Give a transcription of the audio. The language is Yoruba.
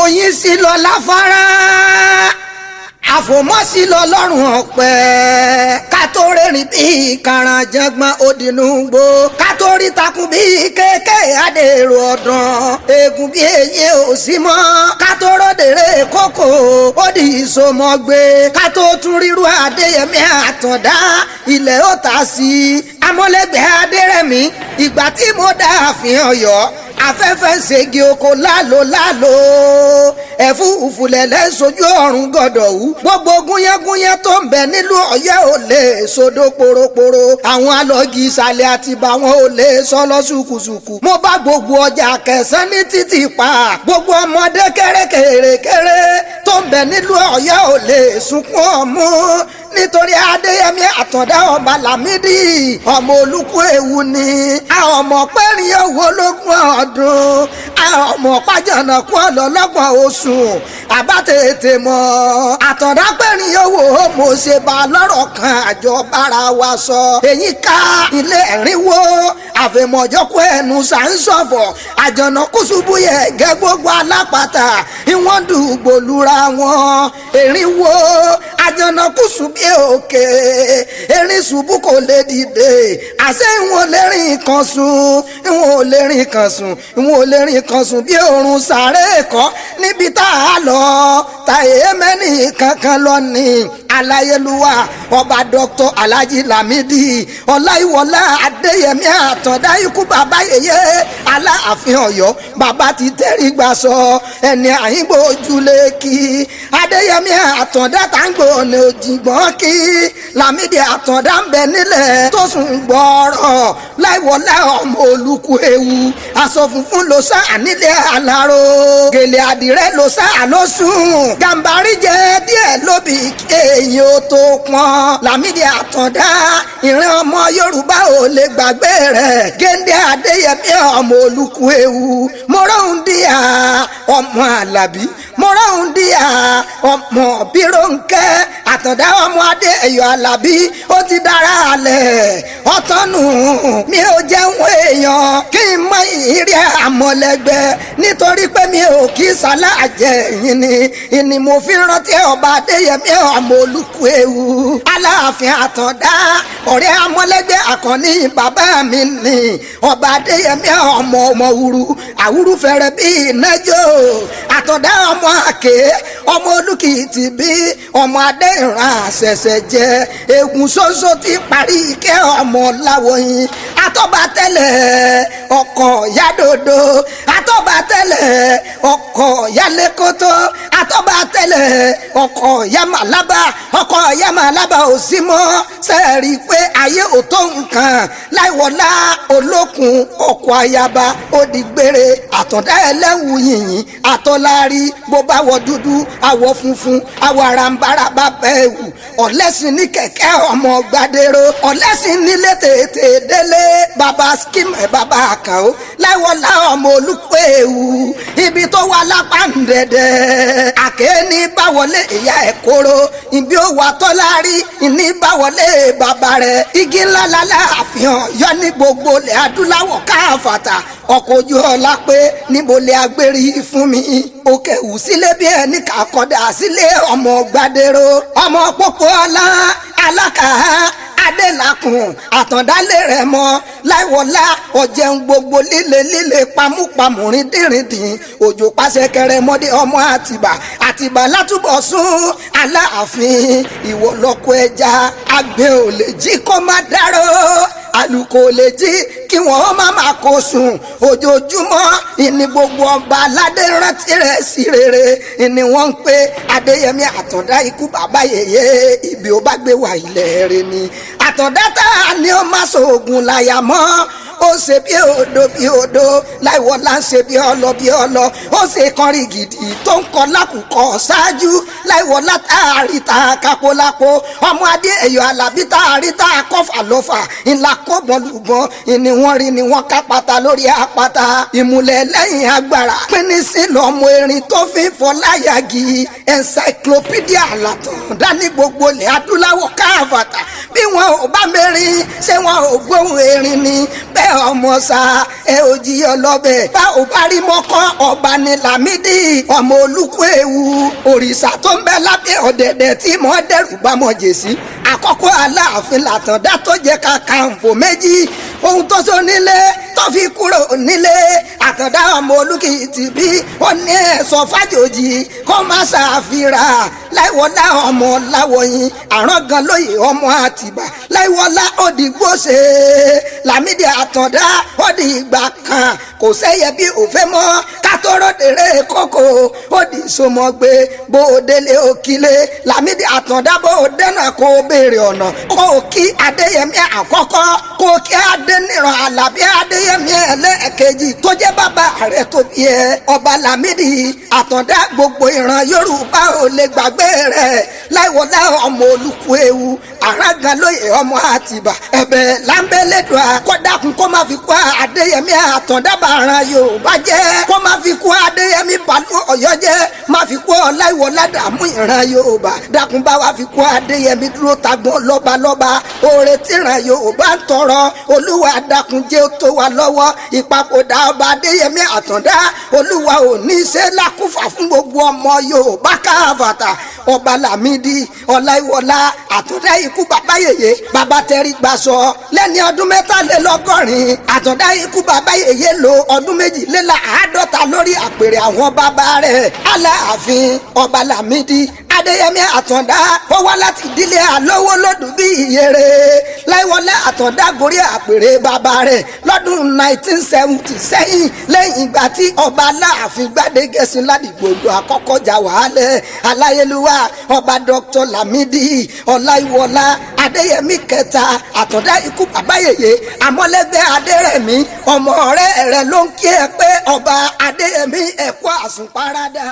Oyin sí lọ láfárá, àfòmọ́sí lọ lọ́rùn ọ̀pẹ. Ká tó rẹ́rìn bíi kàràǹjẹ̀gbọ́n òdìnnúgbò, ká tó rí takùn bíi kéèké àdèrò ọ̀dàn, eegun bíi eyín ò sí mọ́. Ká tó ròdèrè kókò ó di ìsomọ́gbé, ká tó tún ríru Adéyẹmí Àtàndá ilẹ̀ ó ta sí i. Amọ́lẹ́gbẹ̀ẹ́ Adérẹ̀mí, ìgbà tí mo dá àfihàn Ọ̀yọ́, afẹ́fẹ́ ń ṣègi oko lálo lálo, ẹ̀fúùfù lẹ̀lẹ́ sojú ọ̀run gọ̀dọ̀ wú. Gbogbo gúnyángúnyán tó ń bẹ nílùú Ọ̀yọ́ ò lè sodó poroporo. Àwọn alọ́gì ìsàlẹ̀ àtibá wọn ò lè sọlọ ṣùkùṣùkù. Mo bá gbogbo ọjà kẹsàn ní títì pa. Gbogbo ọmọdé kérékèrèkéré tó ń bẹ nílùú Ọ̀yọ́ ò lè sunkún ọmú nítorí Adéyẹmí Àtàndá ọba Lámídì ọmọ olùkú ewu ni. Àwọn ọmọ pẹ́rin owó lógún ọdún, àwọn ọmọ pàjánà kú ọlọ́lọ́gbọ̀n oṣù àbátètè mọ́. Àtàndá pẹ́rin owó mo ṣe bá lọ́rọ̀ kan àjọ bára wa sọ. Èyí ká ilé ẹ̀rínwó àfẹ̀mọ̀jọ́kọ ẹnu sàǹsọ̀fọ̀ àjànà kùsùbù yẹ gẹ́ gbogbo alápàtà ìwọ̀n dùgbò lura wọn. Èrínwó àjànà kùsù bí òkè erin ṣubú kò lè dìde. Àṣé ìwọ̀n lẹ́rìn kan sùn, ìwọ̀n lẹ́rìn kan sùn, ìwọ̀n lẹ́rìn kan sùn bí òrùn sàré kọ́ níbi tá a lọ ta èémẹ́nì kankan lọ ní aláyélúwà ọba Dr. Alhaji Lamidi Ọláyíwọlá Adéyẹmí Àtàndá ikú bàbá yèyé Aláàfin Ọ̀yọ́, bàbá ti tẹrí gbà sọ ẹni àyìnbó ojúlé kí Adéyẹmí Àtàndá tá ń gbò ní òjìgbọ́n kí Lamidi Àtàndá ń bẹ nílẹ̀ tó sùn gbọ́rọ̀ láìwọlá ọmọ olùkú ewu. Aṣọ funfun ló sá nílẹ̀ aláró, gèlè àdìrẹ ló sá ló sùn, gàmbàrí jẹ díẹ̀ lóbi kéèyàn ó tó pọ́n. Lamidi Àtàndá ìran ọmọ Yorùbá ò lè gbàgbé rẹ̀. Géńdé Adéyẹmí ọmọ olùkú ewu, mọ́rọ́hún díà ọmọ Àlàbí, mọ́rọ́hún díà ọmọ Bírónkẹ́ Àtàndá ọmọ Adé Ẹ̀yọ̀ Àlàbí ó ti dára alẹ̀ ọ̀tọ́nù. Mi ò jẹun èèyàn kí n mọ ìrírí àmọ̀lẹ́gbẹ́ nítorí pé mi ò kí sálá jẹ yín ni ìní mo fi rántí ọba Adéyẹmí ọmọ olùkú ewu Aláàfin Àtàndá ọ̀rẹ́ amọ̀lẹ́gbẹ́ àkànní bàbá mi ni ọba Adéyẹmí ọmọ ọmọ wuru àwùrú fẹrẹ bíi ìnájọ Àtàndá ọmọ àké ọmọ olùkìtì bí ọmọ adé ìran àṣẹ̀ṣẹ̀ jẹ egun ṣoṣo ti parí ike ọmọ láwọyìn àtọ́ba tẹ́lẹ̀ ọkọ̀ yádòdò, àtọ́ba tẹ́lẹ̀ ọkọ̀ yálékótó, àtọ́ba tẹ́lẹ̀ ọkọ̀ yámàlábà, ọkọ̀ yámàlábà ò sí mọ́. Sẹ́ẹ̀rí pé ayé ò tó nǹkan láìwọlá olókun ọkọ̀ ayaba ó di gbére. Àtọ̀dá ẹlẹ́wù yìnyín àtọ́lárí bó bá wọ dúdú àwọ̀ funfun àwọ̀ àràǹbarà bá bẹ́ẹ̀ wù. Ọ̀lẹ́sìn ní kẹ̀kẹ́ ọmọ gbadero, ọ̀lẹ́sìn nílé tètè délé bàbá skim ẹ̀ bàbá àkàó láìwọlá ọmọ olùkọ́ ewu ibi tó wà lápá ń dẹ̀dẹ̀ àké ní báwọlé ìyá ẹ̀ kóró ibi ó wà tọ́lárí ní báwọlé bàbá rẹ̀. Igi ńlá lálẹ́ àfihàn yọ ní gbogbo ilẹ̀ adúláwọ̀ káfàtà ọkọ̀ ojú ọlá pé níbo lè agbérí fún mi. Òkè wù sílé bí ẹni kàkọ́dà sílé ọmọ gbadero ọmọ pópó ọlá alákàá adélakùn àtàndálẹ̀ rẹ̀ mọ́ láìwọlá ọ̀jẹun gbogbo líle líle pamúpamù rìndìnrìndìn òjò pàṣẹ kẹrẹmọdé ọmọ àtìbà àtìbà látúbọ̀ sún Aláàfin ìwọ lọkọ ẹja àgbẹ̀ ò lè jí kó má dárò, àlùkò lè jí kí wọ́n má má kó sùn. Ojoojúmọ́ ìní gbogbo ọba aládé rántí rẹ̀ sí rere ìní wọ́n ń pè Adéyẹmí Àtàndá ikú bàbá yèyé ibi ó bá gbé wà ilẹ̀ rẹ̀ ni. Àtàndá tá a ní ó má sògùn láyà mọ́, ó ṣe bí odò bí odò láìwọlá ń ṣe bí ọlọ bí ọlọ, ó ṣe kọrin gidi tó ń kọ lákùkọ ṣáájú láìwọlá táàrí ta kápólápó ọmọ adé ẹ̀yọ́ alábí táàrí ta kọfà lọ́fà ńlá kọ́bọ̀n lùbọ̀n ìní wọ́n rí ni wọ́n kápátá lórí àpáta ìmùlẹ̀ lẹ́yìn agbára pínísì lọ́mọ erin tó fi ń fọláyàgì encyclopedia látàn dání gbogbo ilẹ̀ adúláwọ̀ káfàtà. Bí wọn ò bá mẹ́rin ṣé wọn ò gbóhùn erin ni bẹ́ẹ̀. Àyìnkẹ́ ọmọ sa ẹ ò jí ọlọ́bẹ̀ bá ò bá rí mọ́kọ́ ọba ní Lámídì ọmọ olùkú ewu òrìṣà tó ń bẹ lábẹ́ ọ̀dẹ̀dẹ̀ tí mọ́ dẹ́rù bá mọ́ jèsí àkọ́kọ́ Aláàfin làtàndá tó jẹ́ Kakanfò méjì ohun tó sọ nílé tó fi kúrò nílé Àtàndá ọmọ Olùkìtì bí ó ní ẹ̀sọ́ fàjòjì kó má ṣàfihàn Láìwọlá ọmọ Láwọyìn àrán gan lóye ọmọ Àtìbà Láìwọlá òdìgbò ṣe Lámídì Àtàndá òdì ìgbà kan kò sẹ́yẹ bí òfé mọ́ kátóró dèrè kókó òdì sọmọgbé bó o délé òkìlé Lámídì Àtàndá bó o dẹ́nà kó o béèrè ọ̀nà kó o kí Adéyẹmí àkọ́kọ́ kó o kí Adéníran Àlàbí Adéyẹmí ẹlẹ́ẹ̀kejì tó jẹ́ bàbá rẹ̀ tó bí ẹ ọba Lámídì Àtàndá gbogbo ìran Yorùbá ò lè gbàgbé rẹ̀ Láìwọlá ọmọ olùkú ewu àràgàn lóye ọmọ Àtìbà ẹ̀bẹ̀ láńbẹ́lẹ́dùn àkọ́dàkùn kó má fi kú Adéyẹmí Àtàndá bàrán Yorùbá jẹ́ kó má fi kú Adéyẹmí bàlú Ọ̀yọ́ jẹ́ má fi kú Ọláìwọlá dààmú ìran Yorùbá dákun bá wa fi kú Adéyẹmí dúró tagbọn lọ́balọ́ba oore tíran Yorùbá ń tọrọ Olúwa dákun jẹ́ ó tó wa lọ́wọ́ ìpapòdà ọba Adéyẹmí Àtàndá Olúwa ò ní í ṣe lákùfà fún gbogbo ọmọ Yorùbá káfàtà ọba Lámídì Ọláìwọlá Àtàndá ikú bàbá yèyé bàbá tẹrí gbàsọ lẹ́ni ọdún 83 Àtàndá ikú bàbá yèyé lo ọdún 52 lórí àpèrè àwọn bàbá rẹ̀ Aláàfin ọba Lámídì Adéyẹmí Àtàndá ó wá láti ìdílé alówó lòdù bí ìyèrè Láìwọlá Àtàndá gorí àpèrè bàbá rẹ̀ lọ́dún 1970 sẹ́yìn lẹ́yìn ìgbà tí ọba Aláàfin Gbádégẹṣin Ládìgbòlù àkọ́kọ́ jà wàhálẹ̀ aláyélúwà ọba Dr. Lámídì Ọláìwọlá Adéyẹmí kẹta Àtàndá ikú bàbá yèyé àmọ́lẹ́gbẹ́ Adérẹ̀mí ọmọ ọ̀rẹ́ rẹ̀ ló ń kí ẹ pé ọba Adéyẹmí ẹ̀kọ́ àsùnpárádà.